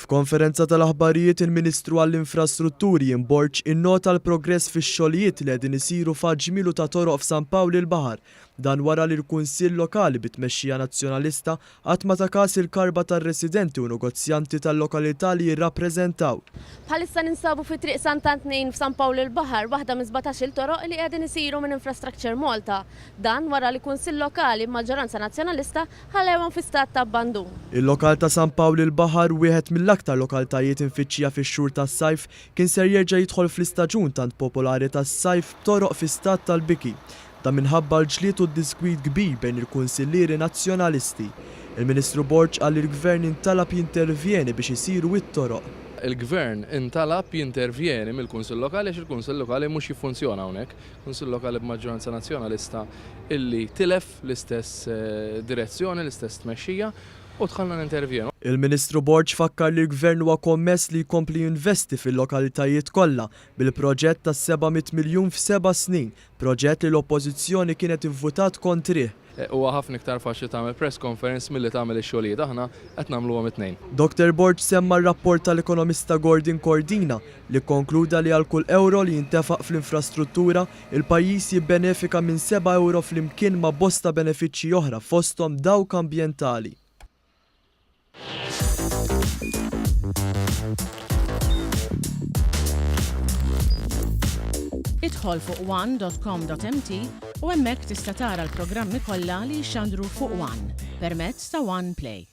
F'konferenza tal-aħbarijiet il-Ministru għall-Infrastrutturi Ian Borg innota l-progress fix-xogħlijiet li qegħdin isiru f'għadd ġmielu ta' toroq f'San Pawl il-Baħar. Dan wara li l-Kunsill Lokali bi tmexxija Nazzjonalista qatt ma ta kas il-karba tar-residenti u negozjanti tal-lokalità li jirrappreżentaw. Bħalissa ninsabu fi Triq Sant'Antnin f'San Pawl il-Baħar, waħda minn sbatax-il toroq li qegħdin isiru minn Infrastructure Malta. Dan wara li Kunsill Lokali b'maġġoranza Nazzjonalista ħallewhom fi stat ta' abbandun. Il-lokal ta' San Pawl il-Baħar, wieħed mill-aktar lokaltajiet imfittxija fix-xhur tas-sajf, kien ser jerġa' jidħol fl-istaġun tant popolari tas-sajf b'toroq fi stat tal-biki. Dan minħabba l-ġlied u d-diżgwid kbir bejn il-kunsillieri Nazzjonalisti. Il-Ministru Borg qal li l-Gvern intalab jintervjeni biex isiru it-toroq. Il-Gvern intalab jintervjeni mill-Kunsill Lokali għax il-Kunsill Lokali mhux jiffunzjona hawnhekk. Kunsill Lokali b'maġġoranza Nazzjonalista illi tilef l-istess direzzjoni, l-istess tmexxija u dħalna nintervjenu. Il-Ministru Borg fakkar li l-Gvern huwa kommess li jkompli jinvesti fil-lokalitajiet kollha bil-proġett ta' 700 miljun f'seba' snin, proġett li l-Oppożizzjoni kienet ivvutat kontrih. Huwa ħafna iktar faċli tagħmel press conference milli tagħmel ix-xogħlijiet. Aħna qed nagħmluhom it-tnejn. Doctor Borg semma r-rapport tal-ekonomista Gordon Cordina li kkonkluda li għal kull ewro li jintefaq fl-infrastruttura, il-pajjiż jibbenefika minn seba' ewro flimkien ma' bosta benefiċċji oħra fosthom dawk ambjentali. Idħol fuq one.com.mt u hemmhekk tista' tara l-programmi kollha li jixxandru fuq One permezz ta' One Play.